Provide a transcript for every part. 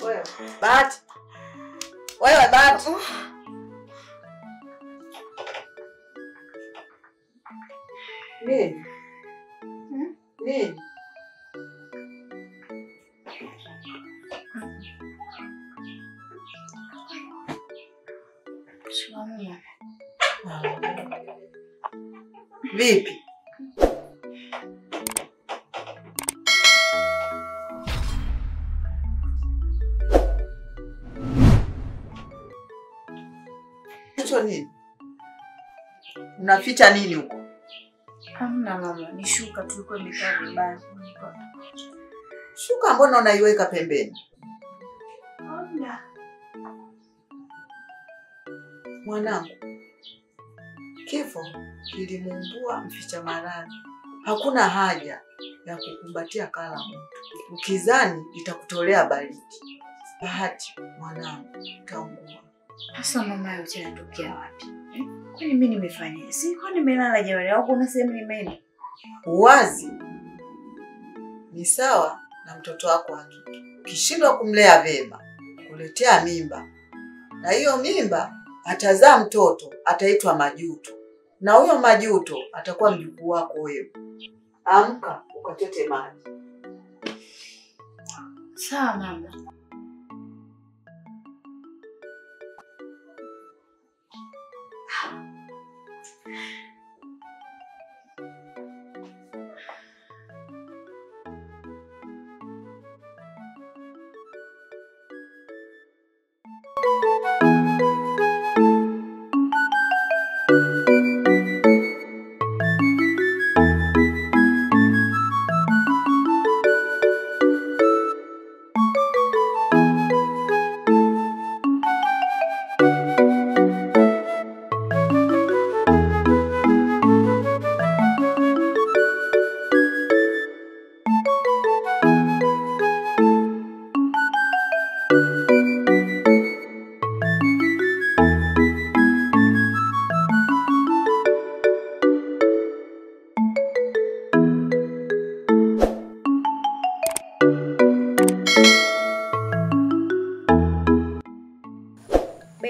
Wewe Bahati. Wewe Bahati. Nini? Nini? Shikamoo. Vipi? Hicho nini? Unaficha nini huko? Hamna mama, ni shuka tulikuwa imekaa vibaya. Shuka mbona unaiweka pembeni? Hamna. Mwanangu, kifo kilimuumbua mficha maradhi. Hakuna haja ya kukumbatia kala mtu. Ukizani itakutolea baridi. Bahati mwanangu, utaungua. Sasa mama, yote yanatokea wapi? Kwani mimi nimefanya? Si kwa nimelala jamani, au kuna sehemu nimeenda? Uwazi ni sawa na mtoto wako wa kike. Ukishindwa kumlea vema, kuletea mimba. Na hiyo mimba atazaa mtoto, ataitwa Majuto. Na huyo Majuto atakuwa mjukuu wako wewe. Amka ukatete maji. Sawa mama.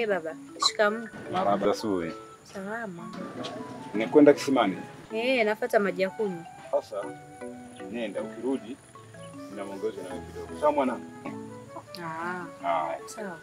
Baba, shikamoo. Marhaba asubuhi. Salama. Unakwenda kisimani? Nafuata maji ya kunywa. Sasa nenda, ukirudi nina mwongozo na wewe kidogo. Sawa mwanangu? Ah. Sawa.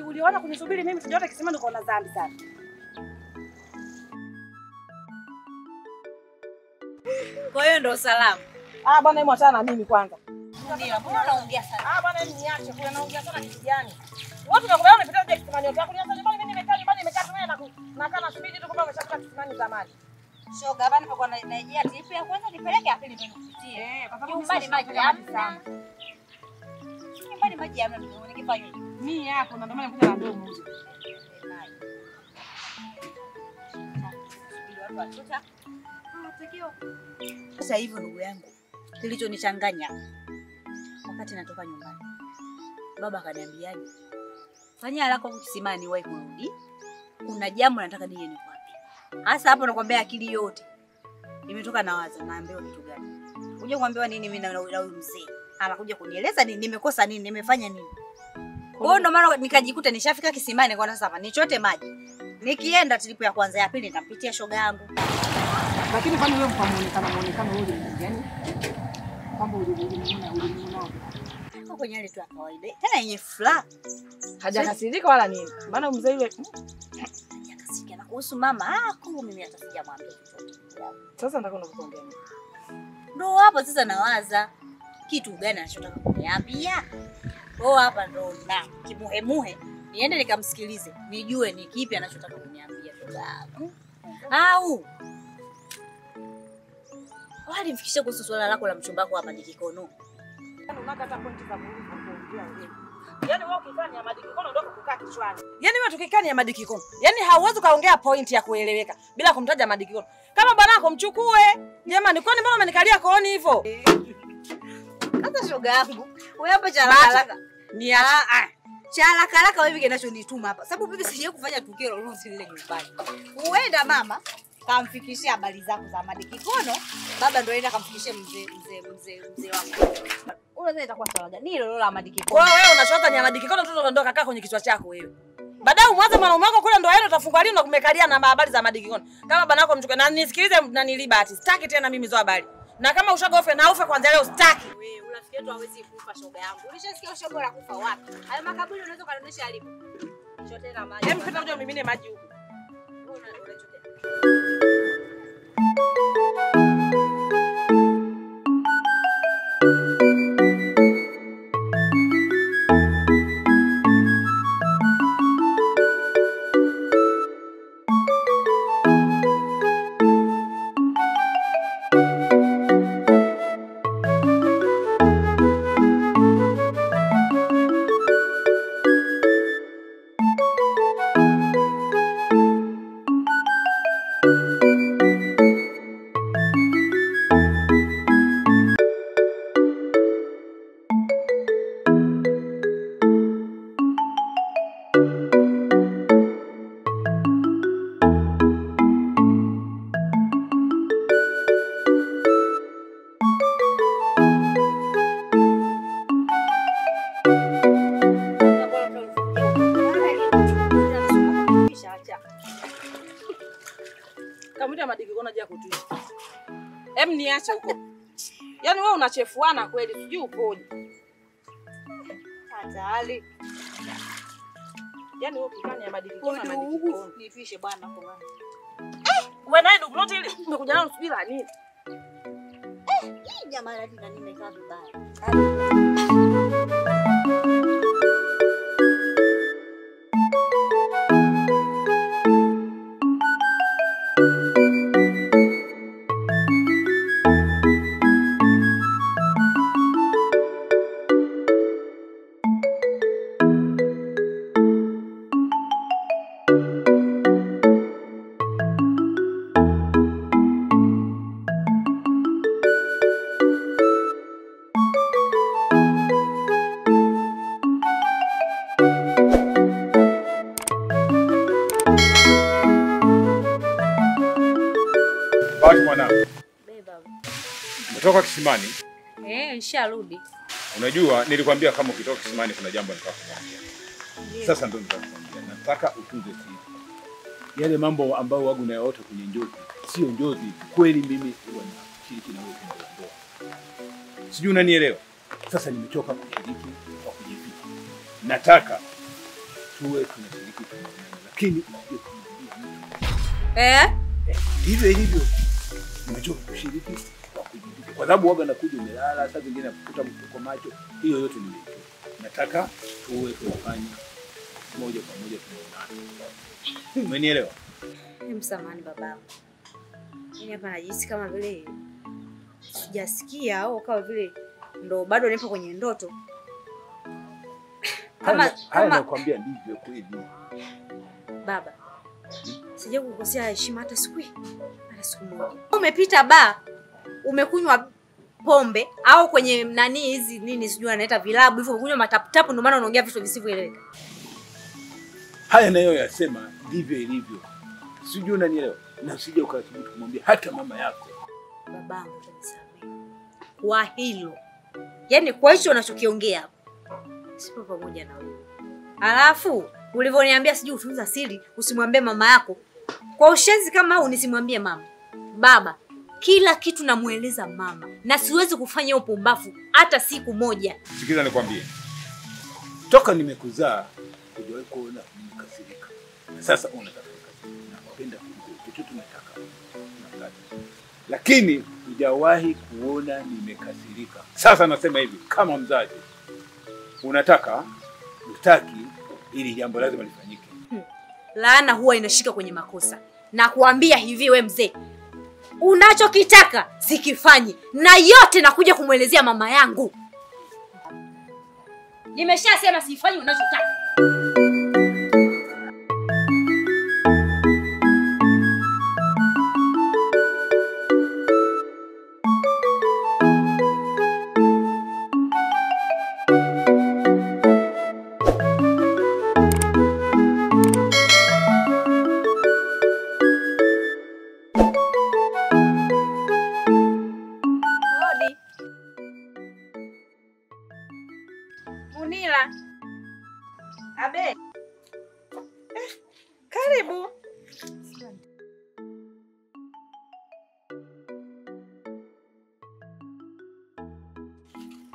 Uliona kunisubiri mimi tujote kisimani uko na dhambi sana. Kwa hiyo ndo salamu. Ah bwana, hebu achana na mimi kwanza. Ndio, mbona unaongea sana? Ah bwana, hebu niache kule, naongea sana kitu gani? Watu tunakubaliana unapita uje kisimani yote. Kuniacha nyumbani mimi nimekaa nyumbani nimekaa tu na nakaa nasubiri tu kwamba umeshafika kisimani zamani. Shoga hapa nilipokuwa naijia tipu ya kwanza nipeleke ya pili ndio nikupitie. Eh, kwa sababu nyumbani maji hamna. Nyumbani maji hamna, nikifanya nini? Mimi hapo na ndio maana nikuja na domo huko. Sasa hivyo ndugu yangu, kilichonichanganya Wakati natoka nyumbani, baba akaniambiaje? Fanya haraka kisimani wahi kurudi. Kuna jambo nataka nije nikwambie. Hasa hapo nakwambia akili yote imetoka na wazo, naambiwa kitu gani? Kuja kuambiwa nini mimi na huyu mzee? Anakuja kunieleza nini, nimekosa nini, nimefanya nini? Kwa hiyo ndo maana nikajikuta nishafika kisimani kwa sasa nichote maji. Nikienda trip ya kwanza ya pili nitampitia shoga yangu. Lakini kwani wewe kwa muonekano ule yani kwamba ulimuona kwa kwenye ile tu ya kawaida. Tena yenye furaha. Hajakasirika wala nini? Maana mzee yule hajakasirika. Na kuhusu mama, mimi hata sijamwambia chochote. Sasa nataka nikuambia nini? Ndio hapo sasa nawaza kitu gani anachotaka kuniambia. Oh, hapa ndo na kimuhemuhe niende nikamsikilize nijue ni kipi anachotaka kuniambia shoga yangu. Au walimfikisha kuhusu swala lako la mchumba wako hapa Dikikono. Yaani unakata pointi za kuongea wewe. Yaani wewe ukikaa ni Amadi Kikono ndio kukaa kichwani. Yaani wewe tukikaa ni Amadi Kikono. Yaani hauwezi kaongea pointi ya kueleweka bila kumtaja Amadi Kikono. Kama bwanako mchukue. Jamani, kwani mbona umenikalia kooni hivyo? Sasa shoga yangu, wewe hapa cha haraka. Ni cha haraka haraka wewe kinachonituma hapa. Sababu bibi sijawahi kufanya tukio lolote lile nyumbani. Huenda mama kamfikishia habari zako za Amadi Kikono, baba ndio aenda kamfikishia mzee wangu. Unadhani itakuwa sawa gani? Ni lolola Amadi Kikono. Wewe unachota ni Amadi Kikono mtoto ndio kakaa kwenye kichwa chako wewe. Baadaye umwanze mwanaume wako kule ndio aende utafungwa lini na kumekalia na habari za Amadi Kikono. Kama bwana mchukue na nisikilize na nilibati. Sitaki tena mimi hizo habari. Na kama ushaga ofe na ufe kwanza leo sitaki. Wewe urafiki wetu hawezi kufa shoga yangu. Ulishasikia ushoga la kufa wapi? Hayo makaburi unaweza kanionyesha alipo. Chote na maji. Hem, pita uje umimine maji huko. Wewe unachotea. Niache huko. Yaani wewe unachefuana kweli, sijui upoje. Hatari. Yaani wewe ukikanya Amadi Kikono na Amadi Kikono. Nifishe bwana kwa bwana. Wewe naye ndugu lote ile umekuja nalo sijui la nini? Hii jamaa hadi na nimekaa vibaya. Umetoka kisimani? Nisharudi. Unajua nilikwambia kama ukitoka kisimani kuna jambo nataka kukwambia. Sasa ndio nataka kukwambia. Nataka utunze siri. Yale mambo ambayo wagu nayoota kwenye njozi, sio njozi. Kweli mimi huwa nashiriki na wewe kwenye ndoa. Sijui unanielewa? Sasa nimechoka kushiriki kwa kujificha. Nataka tuwe tunashiriki tunaonana, lakini usije kumwambia mtu. Ndivyo ilivyo. Nimechoka kushiriki kwa kujificha. Kwa sababu waga nakuja umelala, saa zingine nakukuta mtu kwa macho. Hiyo yote nimechoka. Nataka tuwe tunafanya moja kwa moja tunaonana. Umenielewa? Msamahani babangu. Mimi hapa najihisi kama vile sijasikia au kama vile ndo bado nipo kwenye ndoto. Kama nakwambia ndivyo kweli. Baba, sija kukosea heshima hata siku hata siku moja. Umepita ba, umekunywa pombe au kwenye nani hizi nini sijui anaita vilabu hivyo, kunywa mataputapu, ndio maana unaongea vitu visivyoeleweka. Haya nayo yasema ndivyo ilivyo. Sijui unanielewa? Na usije ukathubutu kumwambia hata mama yako. Babangu utanisamehe kwa hilo. Yaani kwa hicho unachokiongea hapo, sipo pamoja na wewe. Alafu ulivyoniambia sijui utunza siri, usimwambie mama yako. Kwa ushenzi kama huu nisimwambie mama. Baba, kila kitu namueleza mama na siwezi kufanya upumbavu hata siku moja. Sikiza nikwambie. Toka nimekuzaa hujawahi kuona nimekasirika. Sasa unataka nikasirika. Nakupenda kuliko chochote unataka. Nakupenda. Lakini hujawahi kuona nimekasirika. Sasa nasema hivi kama mzazi, unataka utaki, ili jambo lazima lifanyike. Laana huwa inashika kwenye makosa. Na kuambia hivi we mzee, unachokitaka sikifanyi, na yote nakuja kumuelezea mama yangu. Nimeshasema sifanyi unachotaka. Munila. Abe. Karibu.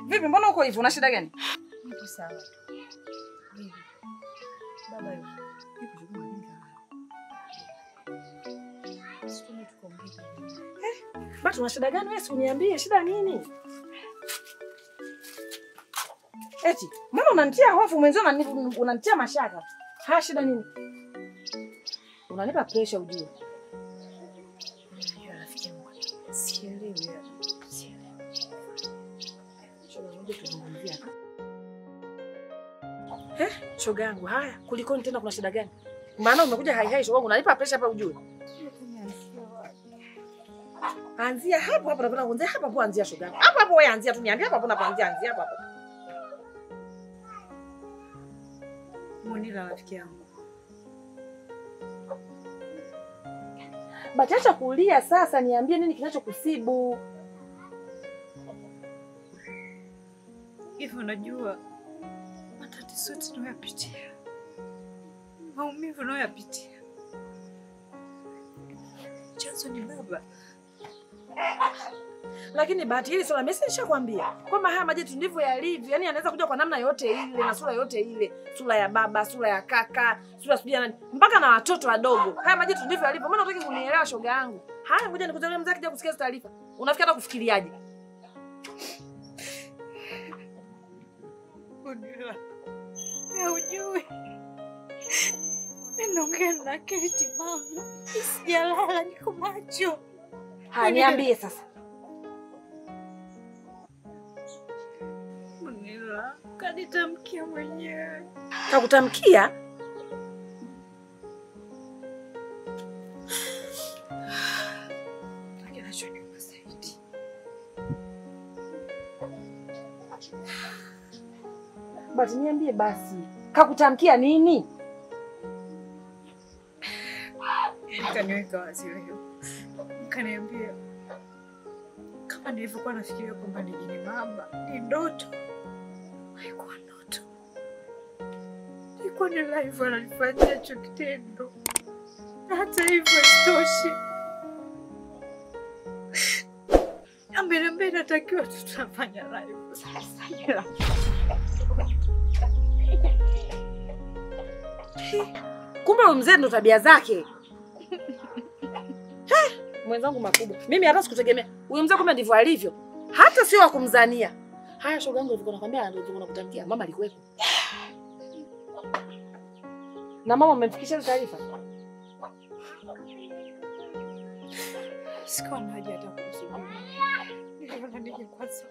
Vipi, mbona uko hivyo? Una shida gani? Niko sawa. Vipi? Baba yuko. Yuko juu mlinga. Sikume tukaongea. Bado una shida gani wewe? Si uniambie shida nini? Eti, mbona unanitia hofu mwenzio, unanitia mashaka? Ha, shida nini? Unanipa pressure ujue. Unajua rafiki yangu, sielewi. Sielewi. Shoga, ngoja tuzungumzie hapa. Shoga yangu, haya, kulikoni tena, kuna shida gani? Maana umekuja hai hai shoga yangu, unanipa pressure hapa ujue. Anzia hapo hapo, napenda kuanzia hapo hapo, anzia shoga yangu. Hapo hapo wewe anzia tu, niambie hapo hapo napoanzia, anzia hapo hapo. Munila rafiki yangu. Basi acha kulia sasa, niambie nini kinachokusibu. Hivi unajua matatizo tunayopitia, maumivu tunayopitia, chanzo ni baba. Lakini bahati hili swala mimi nishakwambia kwamba haya majitu ndivyo yalivyo. Yaani anaweza kuja kwa namna yote ile na sura yote ile, sura ya baba, sura ya kaka, sura sijui ya nani, mpaka na watoto wadogo. Haya majitu ndivyo yalivyo. Mbona unataka kunielewa shoga yangu? Haya, ngoja nikutolee mzee akija kusikia taarifa. Unafikiri hata kufikiriaje? Unila. Hujui. Mimi naongea na akili mama. Sijalala, niko macho. Haya, niambie sasa. Munila, kanitamkia mwenyewe. Kakutamkia? Kinachoniuma zaidi, Basi niambie basi, kakutamkia nini? Kaniweka wazi leo. Kaniambia kama nilivyokuwa nafikiria kwamba ni jini mama, ni ndoto. Haikuwa ndoto. Ilikuwa ni live ananifanyia hicho kitendo. Na hata hivyo haitoshi. Ameniambia natakiwa tutafanya live sasa. Ila kumbe huyu mzee ndo tabia zake. Mwenzangu makubwa. Mimi hata sikutegemea. Huyu mzee kumbe ndivyo alivyo. Hata sio wa kumzania. Haya shoga yangu, nilikuwa nakwambia ndio nilikuwa nakutamkia mama alikuwepo. Na mama umemfikishia taarifa? Sikuwa na haja hata kumsubiri. Niliona nije kwanza.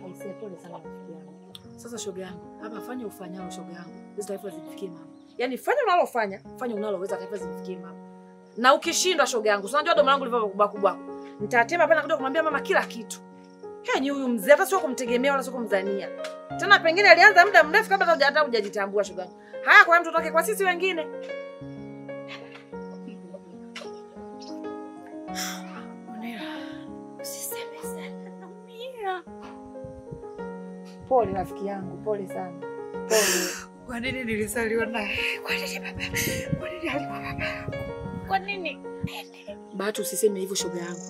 Aisee, pole sana rafiki yangu. Sasa shoga yangu, hapa fanya ufanyalo shoga yangu. Hizo taarifa zimfikie mama. Yaani fanya unalofanya, fanya unaloweza, taarifa zimfikie mama. Na ukishindwa shoga yangu, unajua domo langu lilivyo kubwa kubwa. Nitatema pale nakuja kumwambia mama kila kitu. Yaani huyu mzee hata sio kumtegemea wala sio kumdhania. Tena pengine alianza muda mrefu kabla hata hujajitambua shoga. Haya kwa mtoto wake, kwa sisi wengine. Usiseme sana, naumia. Pole rafiki yangu, pole sana. Pole. Kwa nini nilizaliwa naye? Kwa nini baba? Kwa nini alikuwa baba? Kwa nini? Bahati usiseme hivyo shoga yangu.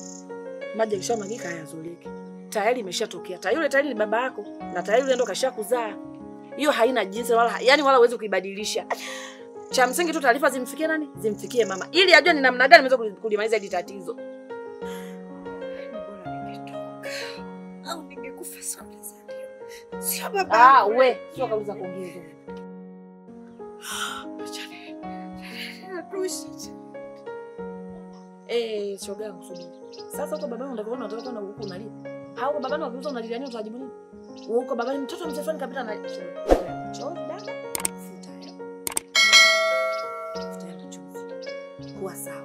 Maji yakishamwagika hayazoleki. Tayari imeshatokea. Tayari yule tayari ni baba yako na tayari yule ndo kashakuzaa. Hiyo haina jinsi wala yani wala huwezi kuibadilisha. Cha msingi tu taarifa zimfikie nani? Zimfikie mama ili ajue ni namna gani ameweza kulimaliza hili tatizo. Ni bora ningetoka au ningekufa siku nilizaliwa. Sio baba. Ah, we, sio kauliza kuongeza. Eh, shoga yangu subiri. Sasa huko babani unataka unataka kwenda huko unalia. Au babani wakiuza unalilia nini utajibu nini? Huko babani mtoto mzee fulani kapita na chozi dada. Futa hayo. Futa hayo machozi. Kuwa sawa.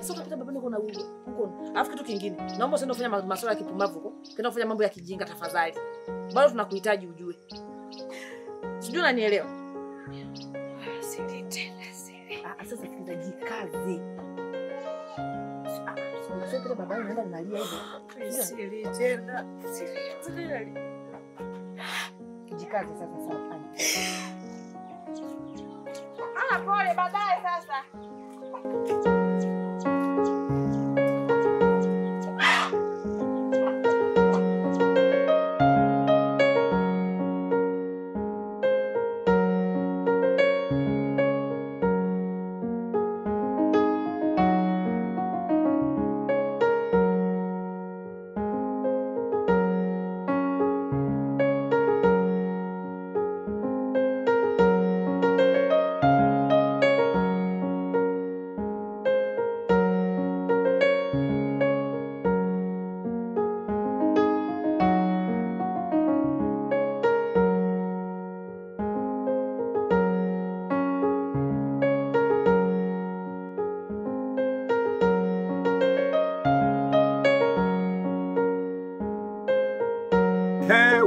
Sasa utapita babani uko na huko. Alafu kitu kingine, naomba usiende kufanya masuala ya kipumbavu huko. Kenda kufanya mambo ya kijinga tafadhali. Bado tunakuhitaji ujue. Sijui unanielewa. Sili tena sili. Ah, sasa sikiliza, jikaze. Sio kile babani unaenda unalia hivyo. Sili tena. Sili tena. Jikaze sasa sawa. Ah, pole baadaye sasa.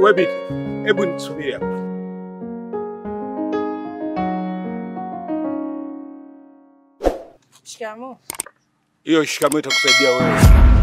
Wewe binti, hebu nisubiri hapa. Shikamoo. Hiyo shikamoo itakusaidia wewe.